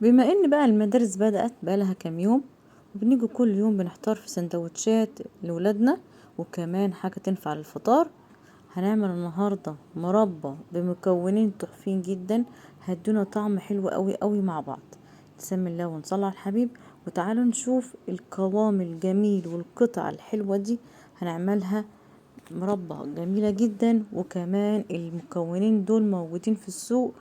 بما ان بقى المدارس بدأت بقالها كام يوم، وبنيجي كل يوم بنحتار في سندوتشات لولادنا وكمان حاجة تنفع للفطار. هنعمل النهاردة مربى بمكونين تحفين جدا هيدونا طعم حلو قوي قوي مع بعض. بسم الله ونصلي على الحبيب، وتعالوا نشوف القوام الجميل والقطع الحلوة دي. هنعملها مربى جميلة جدا، وكمان المكونين دول موجودين في السوق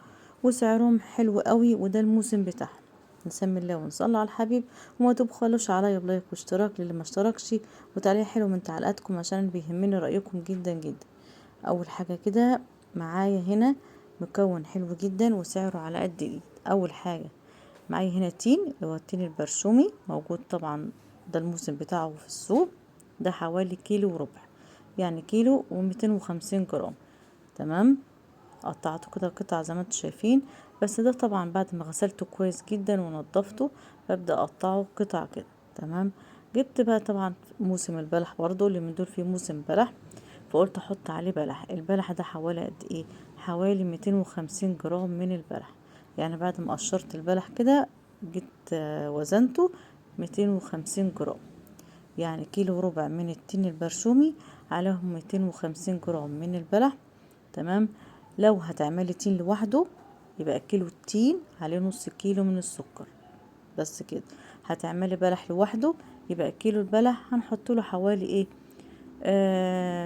وسعرهم حلو قوي، وده الموسم بتاعهم. نسمي الله ونصلي على الحبيب، وما تبخلوش عليا بلايك واشتراك للي ما اشتركش، وتعليق حلو من تعليقاتكم عشان بيهمني رأيكم جدا جدا. اول حاجة كده معايا هنا مكون حلو جدا وسعره على قد الايد. اول حاجة معايا هنا تين، اللي هو التين البرشومي، موجود طبعا ده الموسم بتاعه في السوق. ده حوالي كيلو وربع، يعني كيلو وميتين وخمسين جرام. تمام، قطعته كده قطع زي ما انتم شايفين، بس ده طبعا بعد ما غسلته كويس جدا ونضفته ببدأ اقطعه قطع كده. تمام، جبت بقى طبعا موسم البلح برضو اللي من دول فيه موسم بلح، فقلت احط عليه بلح. البلح ده حوالي قد ايه؟ حوالي 250 جرام من البلح. يعني بعد ما قشرت البلح كده جيت وزنته 250 جرام، يعني كيلو وربع من التين البرشومي عليهم 250 جرام من البلح. تمام، لو هتعملي تين لوحده يبقى كيلو التين عليه نص كيلو من السكر بس كده. هتعملي بلح لوحده يبقى كيلو البلح هنحط له حوالي ايه؟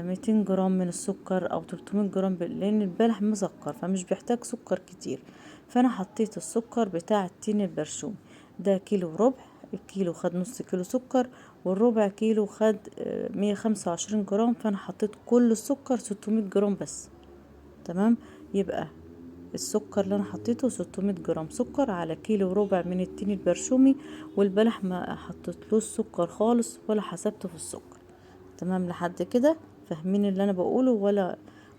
200 جرام من السكر او 300 جرام، لان البلح مسكر فمش بيحتاج سكر كتير. فانا حطيت السكر بتاع التين البرشومي ده كيلو وربع، الكيلو خد نص كيلو سكر، والربع كيلو خد 125 جرام، فانا حطيت كل السكر 600 جرام بس. تمام، يبقى السكر اللي انا حطيته 600 جرام سكر على كيلو وربع من التين البرشومي، والبلح ما حطيتلوش سكر خالص ولا حسبته في السكر. تمام، لحد كده فاهمين اللي انا بقوله ولا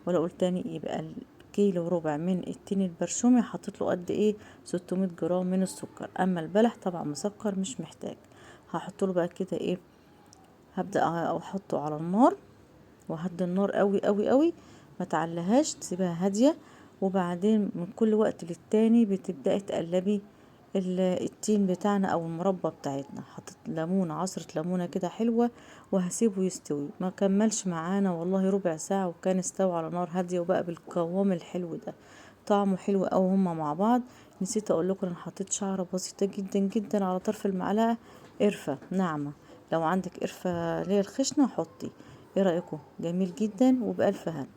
اقول تاني؟ يبقى الكيلو وربع من التين البرشومي حطيت له قد ايه؟ 600 جرام من السكر. اما البلح طبعا مسكر مش محتاج. هحط له بقى كده ايه؟ هبدأ احطه على النار، وهدي النار قوي قوي قوي، ما تعلهاش، تسيبها هادية. وبعدين من كل وقت للتاني بتبدأي تقلبي التين بتاعنا او المربى بتاعتنا. حطيت ليمونه، عصرة ليمونه كده حلوة، وهسيبه يستوي. ما كملش معانا والله ربع ساعة وكان استوى على نار هادية، وبقى بالقوام الحلو ده، طعمه حلو قوي هما مع بعض. نسيت اقول لكم انا حطيت شعره بسيطة جدا جدا على طرف المعلقة قرفه ناعمة، لو عندك قرفه اللي هي الخشنة حطي. ايه رايكم؟ جميل جدا وبألف هنا.